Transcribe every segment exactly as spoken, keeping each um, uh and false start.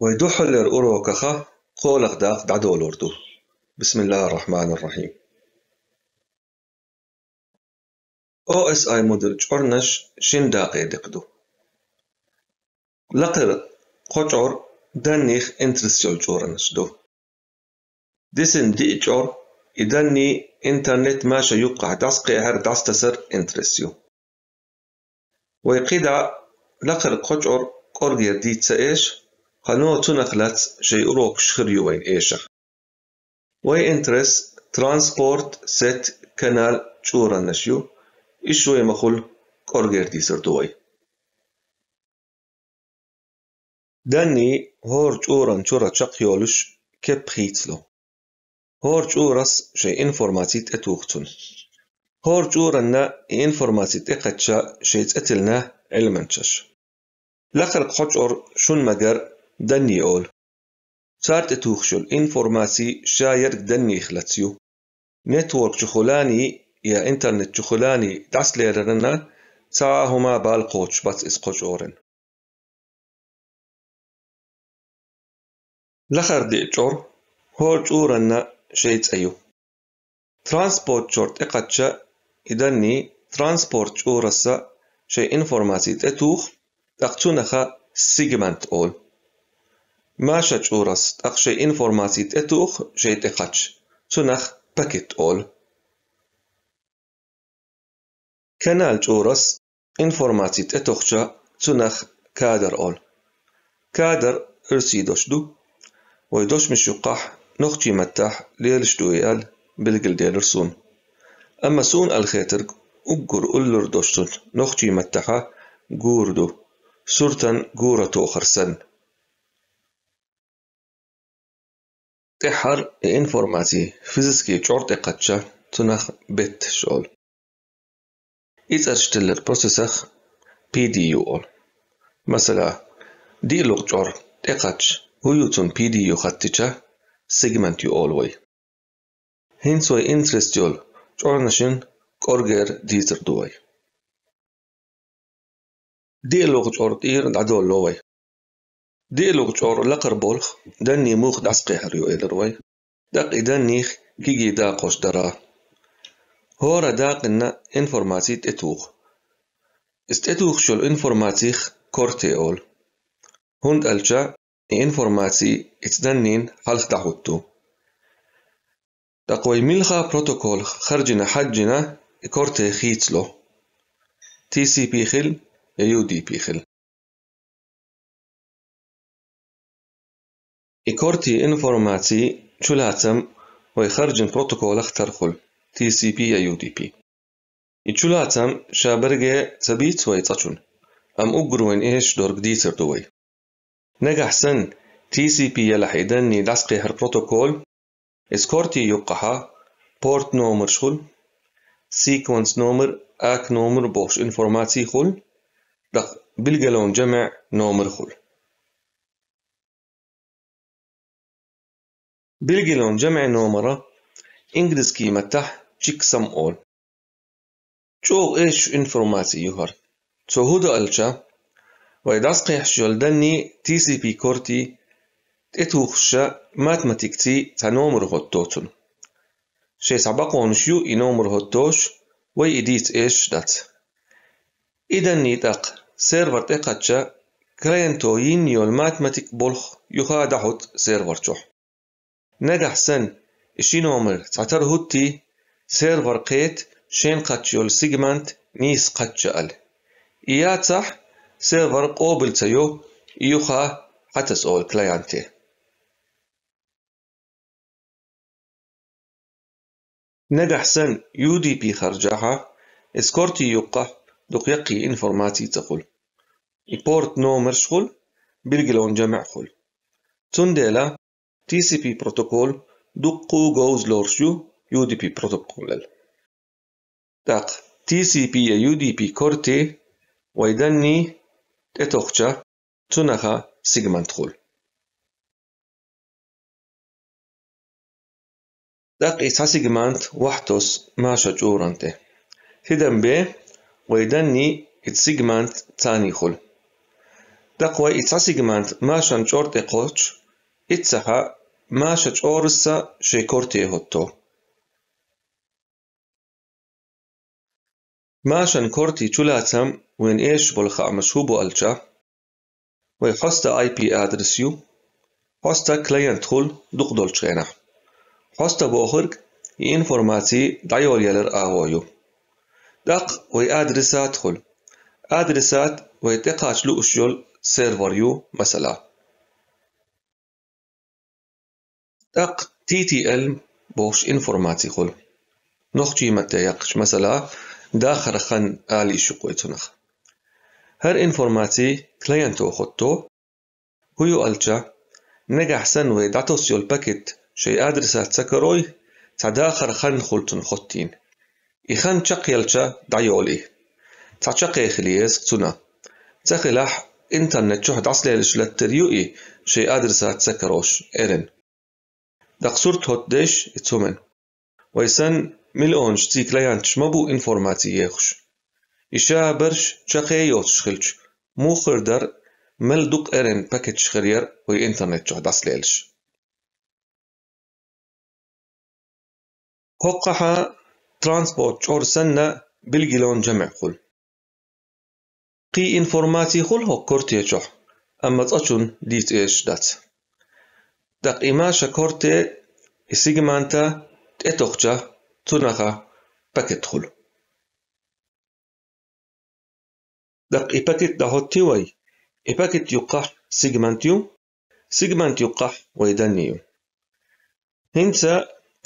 Вай духхьаллера урокаха кхоалгӀа дакъа дӀадолор ду. بسم الله الرحمن الرحيم. О С I модула чӀорнаш шин дакъе декъа ду. Лакхара кхо чӀор данных интерес йола чӀоранаш ду. Дисина диъ чӀор и данный интернет маша юккъехь дӀасакхехьар, дӀасатасар интерес ю. Вай кхидӀа лакхара кхо чӀор кӀоргера дийца ца эш, кхано цунах лаьцна шайн урокаш хир ю вайн эшар. Вай интерес транспорт, сеть, канал чӀоранаш ю, иш вай ма-хуьллу кӀоргера дийцар ду вай. Данный хӀора чӀоран чура чекхйолуш кеп хийцало. ХӀора чӀорас шайн информаци тӀетуху цунна. ХӀора чӀоранна и информаци тӀекхаьчча шайн цӀе тиллина Ӏилманчаш. Лакхара кхо чӀор шун магар данный олу. Цара тӀетухуш йолу информаци ша ерг данных лаьцна ю. Нетворк чухула а, я интернет чухула а дӀасалеларна цхьа а хӀума бала кхочуш бац иза кхо чӀоран. Лахара диъ чӀор хӀора чӀоранна шайн цӀе ю. Транспорт чура тӀекхаьчча и данный транспорт чӀорасса шайн информаци тӀетуху, тӀаккха цунах сегмент олу. Маша чӀорас тӀаккха шайн информаци тӀетуху, шайн тӀекхаьчча, цунах пакет олу. Канал чӀорас информаци тӀетохча, цунах кадр олу. Кадр оьрсийн дош ду. Вай дошмаш юккъехь нохчийн маттахь лелаш ду и аьлла билгалделира суна. Амма суна аьлла хетарг уггар уллера дош цунна нохчийн маттахьа гур ду, суртан гура тохар санна. ТӀаьххьара и информаци физически чӀор тӀекхаьчча, цунах бетташ олу. И цӀераш тиллар процессах П Д Ю олу. Масала, диълагӀа чӀор тӀекхаьчча, хӀун ю цунна П Д Ю хаттича, сегмент ю олу вай. ХӀинца вай интерес йолу чӀорнашна кӀоргера дийцар ду вай. ДиълагӀа чӀор тӀера дӀадолало вай. ДиълагӀа чӀор лакхара болх данный муха дӀасакхехьар ю элира вай. ТӀаккха и данных кегий дакъош дара. ХӀора дакъанна информаци тӀетуху. Иза тӀетухуш йолу информацих корте олу. ХӀунда аьлча и информаци иза данныйна хьалха дӀахӀутту. ТӀаккха вай муьлхха протокол харжина хьаьжжина и корте хийцало. Т С П хила я Ю Д П хила. И кортийн информаци чулацам вай харжина протоколах тера хуьлу, Т С П я Ю Д П. И чулацам ша берриге ца бийца вай цкъачунна, амма уггар вайна эшаш дерг дийцар ду вай. Нагахь санна Т С П елахь и данный дӀасакхехьар протокол, иза кортийн юккъехьа порт номерш хуьлу, sequence номер, ак номер бохуш информаци хуьлу, тӀаккха билгалонан жамаӀ номер хуьлу. Билгалонан жамаӀ номера ингалсакхийн маттахь чиксам олу. ЧӀогӀа эшачу информаци ю хӀара. Цо хӀун до аьлча, вай дӀасакхехьаш йолу данный Т С П корте тӀетухуш ша математикций цхьа номер хӀотто цунна. Шайн цхьа бакъонаш ю и номер хӀоттош, вай и дийца эшаш дац. И данный тӀаккха сервер тӀекхаьчча, клиенто йина йолу математик болх юха дӀахӀутту сервер чохь. Нагахь санна и ши номер цхьатера хӀуттий, сервер кхета шен кхаьчна йолу сегмент нийса кхаьчча аьлла. И яцахь, сервер къобал ца йо, и юха хьатаса олу клиенте. Нагахь санна Ю Д П харжахьа, иза кортийн юккъехь дукха яккхий информаци ца хуьлу. И порт номерш хуьлу, билгалонан жамаӀ хуьлу. Цундела Т С П протокол дуккха а говза лоруш ю Ю Д П протоколал. ТӀаккха Т С П я Ю Д П корте вай данный тӀетохча, цунах сегмент хуьлу. ТӀаккха и цхьа сегмент вахьтос маша чӀоран тӀе. Тидам бе, вай данный и сегмент царний хуьлу. ТӀаккха вай и цхьа сегмент машан чӀор тӀе кхоччу, иццахьа маша чӀорасса шайн корте хӀотто. Машан корти чулацам вайн эшаш болу хаамаш хӀун бу аьлча, вай хьоста I P адрес ю, хьоста клиент хуьлу дукхадолчу хенахь. Хьоста бохург и информаци дӀайолаялар агӀо ю. ТӀаккха вай адресат хуьлу. Адресат вай тӀекхача лууш йолу сервер ю, масала. ТӀаккха T T L бохуш информаци хуьлу. Нохчийн матте яьккхича, масала, дахаран хан ала йиш ю-кх вай цунах. ХӀара информаци клиенто хӀотто, хӀун ю аьлча, нагахь санна вай дӀатосу йолу пакет шайн адресат ца карой, цхьа дахаран хан хуьлу цунна хӀоттийна. И хан чекхъелча дӀайолу и. Цхьа чаккхе хила еза цунна. Ца хилахь, интернет чохь дӀасалелаш латтар ю и, шайн адресат ца карош, эрна. ТӀаккха сурт хӀоттадеш и цу мен. Вай санна миллионаш ций клиенташ ма бу информаци ехуш. И ша берш чаккхе йоцуш хилча, муха хир дара, мел дукха эрна пакеташ хир яра вай интернет чохь дӀасалелаш. ХӀокхахьа транспорт чӀор санна билгалонан жамаӀ хуьлу. Кхин информаци хуьлу хӀокху корте чохь, амма цкъачунна дийца эшаш дац. ТӀаккха и маша корте, и сегмента тӀетохча, цунаха пакет хуьлу. ТӀаккха и пакет дӀахӀоттий вай. И пакет юккъахь сегмент ю, сегмент юккъахь вай данни ю. ХӀинца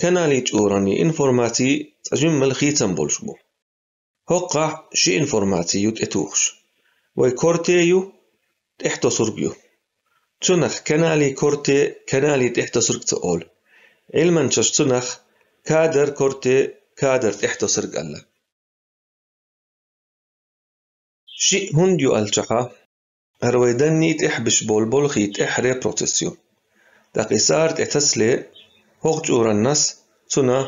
каналий чӀоранний информаци цкъа жиммал хийцам болуш бу. ХӀокхахь ши информаци ю тӀетухуш. Вай корте ю, тӀехтосург ю. Цунах каналий корте, каналий тӀехтосург ца олу. Ӏилманчаш цунах кадар корте, кадар тӀехтосург аьлла. Шиъ хӀунда ю аьлчахьа, хӀара вай данни тӀехь биш болу болхий тӀаьххьара процесс ю. ТӀаккха и сара тӀе тасале, хӀокху чӀураннас цунна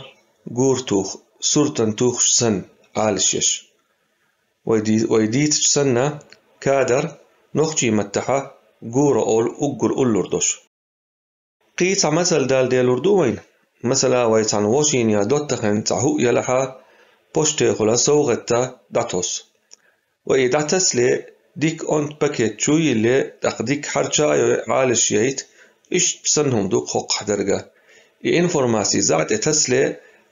гур тух, суртан тухуш санна, Ӏалаш еш. Вай ди-, вай дийцича санна, кадар, нохчийн маттахьа гура олу уггар уллур дош. Кхин цхьа масал дала делур ду вайна. Масала, вай цхьана вошина я доттагӀан цхьа хӀуъ елахьа, поштехула совгӀатта дӀатосу. Вай и дӀатасале, дика онда пакет чу йилле, тӀаккха дика хьарча а йой, Ӏалаш яйта, иштта санна хӀума ду-кх хӀокхахь дерга. И информаци зӀа тӀе тасале,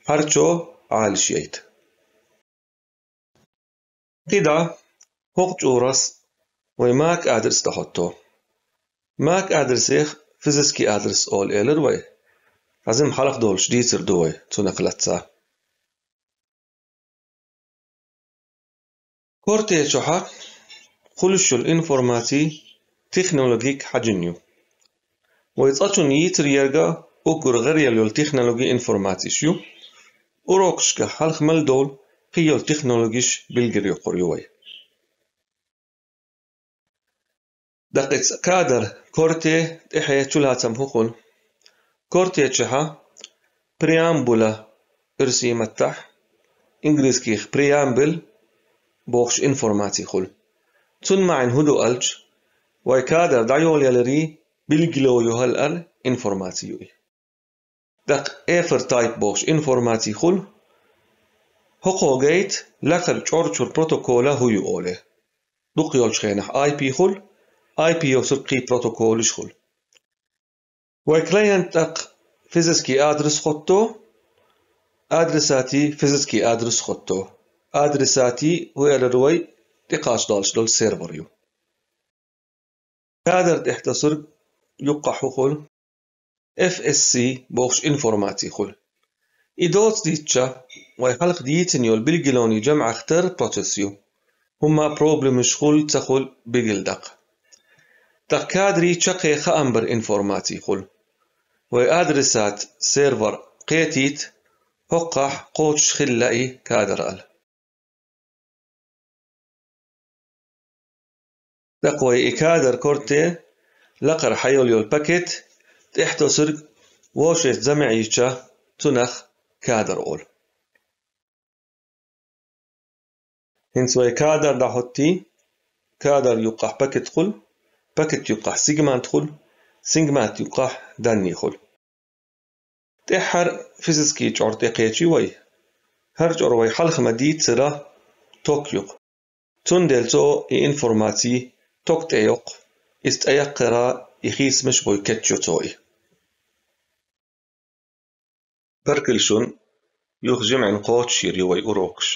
хьарчо Ӏалаш яйта. КхидӀа хӀокху чӀурас вай MAC адрес дӀахӀотто. MAC адресех физический адрес олу элира вай. Хазим хьалха долуш дийцар ду вай цунах лаьцна. Корте чохьа хуьлуш йолу информаци технологиг хьаьжжина ю. Вай цкъачунна йийцар ерга уггар гӀараяьлла йолу технологи информациш ю. Урокашка хьалха мел долу кхин йолу технологиш билгалйоккхур ю вай. ТӀаккха и цкъа кадар корте тӀехье чулацам хӀун хуьлу? Корте чохьа преамбула, оьрсийн маттахь, инглизких преамбл бохуш информаци хуьлу. Цунна маьӀна хӀун ду аьлча, вай кадар дӀайолаяларий билгало ю хьал ар информаци ю и. ТӀаккха эфир тайп бохуш информаци хуьлу. ХӀокхо гайта лакхара чӀорчура протокола хӀун ю олий. Дукха йолчу хенахь I P хуьлу, I P йоцург кхин протоколаш хуьлу. Вай клиент тӀаккха физический адрес хӀотто, адресати физический адрес хӀотто. Адресати хӀун элира вай, тӀекхача долуш долу сервер ю. Кадар тӀехь тасург юккъахь хӀун хуьлу? F S C бохуш информаци хуьлу. И доцу дийцча, вай хьалха дийцина йолу билгалонийн жамӀах тера процесс ю. ХӀумма проблемаш хуьлу, ца хуьлу билгалдаккха. ТӀаккха кадарийн чаккхе хаам бар информаци хуьлу. Вай адресат сервер кхетийта, хӀокхахь кхочуш хила лаьий кадар аьлла. ТӀаккха вай и кадар корте, лакхара хьайолу йолу пакет, тӀехь тосург вовшеца замеъ йича, цунах кадар олу. ХӀинца вай кадар дӀахӀоттий, кадар юккъахь пакет хуьлу, Пакет юккъахь сигмант хуьлу, сигмант юккъахь данные хуьлу. ТӀаьххьара физически чӀор тӀекхечи вай. ХӀара чӀор вай хьалха ма дийццара ток юкъа. Цундела цо и информаци ток тӀе йоккху, иза тӀеяккхара и хийцамаш вай кечйо цо и. Баркалла шуна, юха жимӀин кхочушйийр ю вай урокаш.